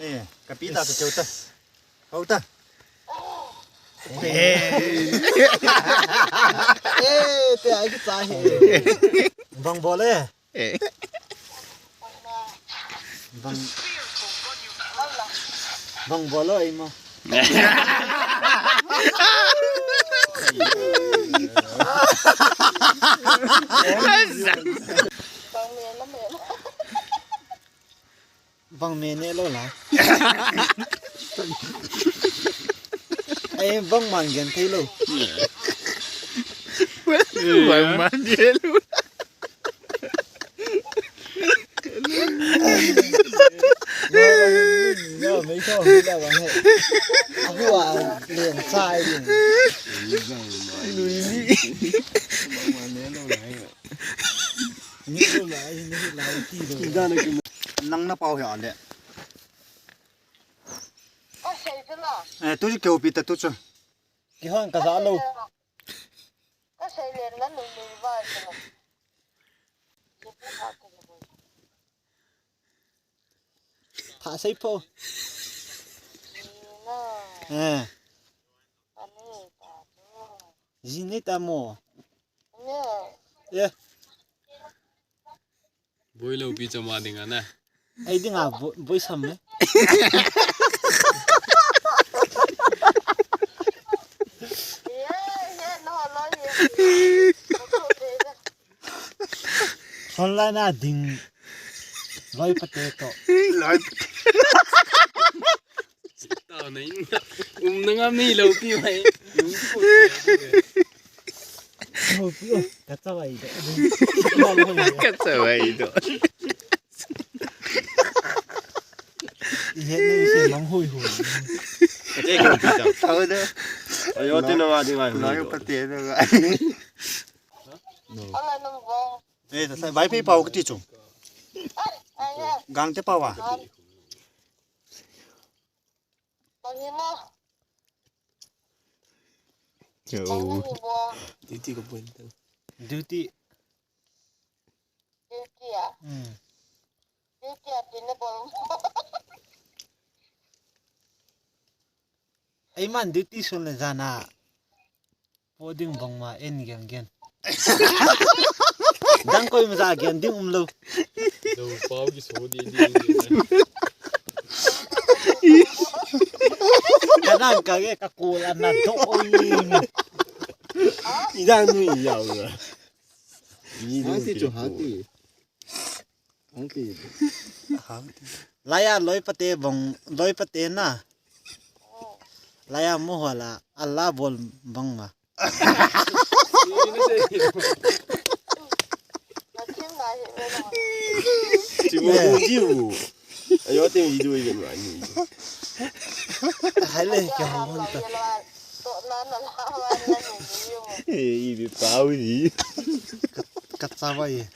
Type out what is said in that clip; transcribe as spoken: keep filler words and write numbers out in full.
Eh, kapi ta tu cheu ta. Hou ta. Eh, te ai ki cha he. Bang bol e. Eh. Bang. Bang bol o imo. Bang me ne lou la. Ai, bang man gen thei lou. Bang man gen lou. Yo, me ko, me la bang he. Aku a len chai din. Lui ni. Bang man ne lou la. Nang na pao hia le. Eh, tu keu pi ta tu chu. Kihon ka za lou. Tha sei po. Eh. Ji nei ta mo. Eh. Boi lou pi chama dinga na. Ai dinga bo-, boi sam me. Son la na ding. Loi pate to. Loi pate. Tao na in. Um na ngam nei lou pi mai. Ka chawai do. Ka chawai do. Ihe nei se mang hui hui. Ka che ko pi ta. Sao da. Ayo te na wa di wa. Loi pate na wa. Eh, ta sai bai pe pao ka ti chu. Gang te pao wa. Duty ka point. Duty. Duty a? Hmm. Duty a, tina bol. Ei man duty sun le jana. Po ding bang ma en gen gen. Dang koi ma ja gen ding um lou. Lou pao ki so di di. Ka nang ka ge ka ko la na do oi. I dang nu i yau la. Ni du ti chu ha ti. Hang ti. Laya loi pate bang, loi pate na. Laya mo hola, Allah bol bang ma. Chibu, chibu. Ayo, te video even ma ni. Hai le, kya ho ta. Eh, i bi pau ni. Ka, ka cha ba ye.